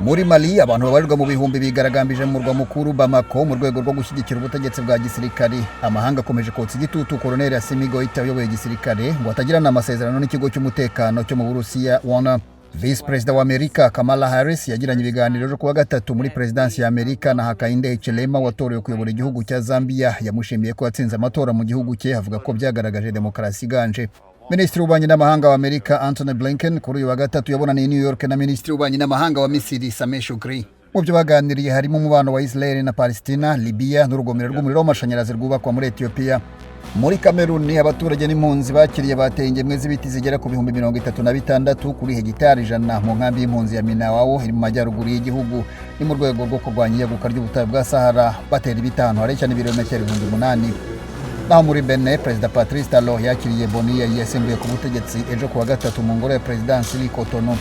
Muri Mali, abantu babarirwa mu bihumbi bigaragambije mu murwa mukuru Bamako mu rwego rwo gushyigikira ubutegetsi bwa gisirikare. Amahanga akomeje kotsa igitutu Koloneli Assimi Goïta uyoboye igisirikare ngo atagirana amasezerano n'ikigo cy'umutekano cyo mu Burusiya Wagner. Visi Perezida wa Amerika Kamala Harris yagiranye ibiganiro ejo kuwa gatatu muri Perezidansi ya Amerika na Hakainde Hichilema watorewe kuyobora igihugu cya Zambia. Yamushimiye ko yatsinze amatora mu gihugu cye, avuga ko byagaragaje demokarasi iganje. Minisitiri w'Ububanyi n'Amahanga wa Amerika Antony Blinken kuri uyu wa gatatu yabonaniye i New York na Minisitiri w'Ububanyi n'Amahanga wa Misiri Sameh Shoukry. Mu byo baganiriye harimo umubano wa Israel na Palestina, Libya n'urugomero rw'umuriro w'amashanyarazi rwubakwa muri Ethiopia. Muri Kameruni, abaturage n'impunzi bakiriye bateye ingemwe z'ibiti zigera ku 36,000 kuri hegitari 100 mu nkambi y'impunzi ya Minawawo iri mu majyaruguru y'igihugu. Ni mu rwego rwo kurwanya iyaguka ry'ubutayu bwa Sahara, batera ibiti ahantu hareshya n'ibirometero 8000. Naho muri Benin, Perezida Patrice Talon yakiriye Boni yasimbuye ku butegetsi ejo kuwa gatatu mu ngoro ya perezidansi iri Cotonou.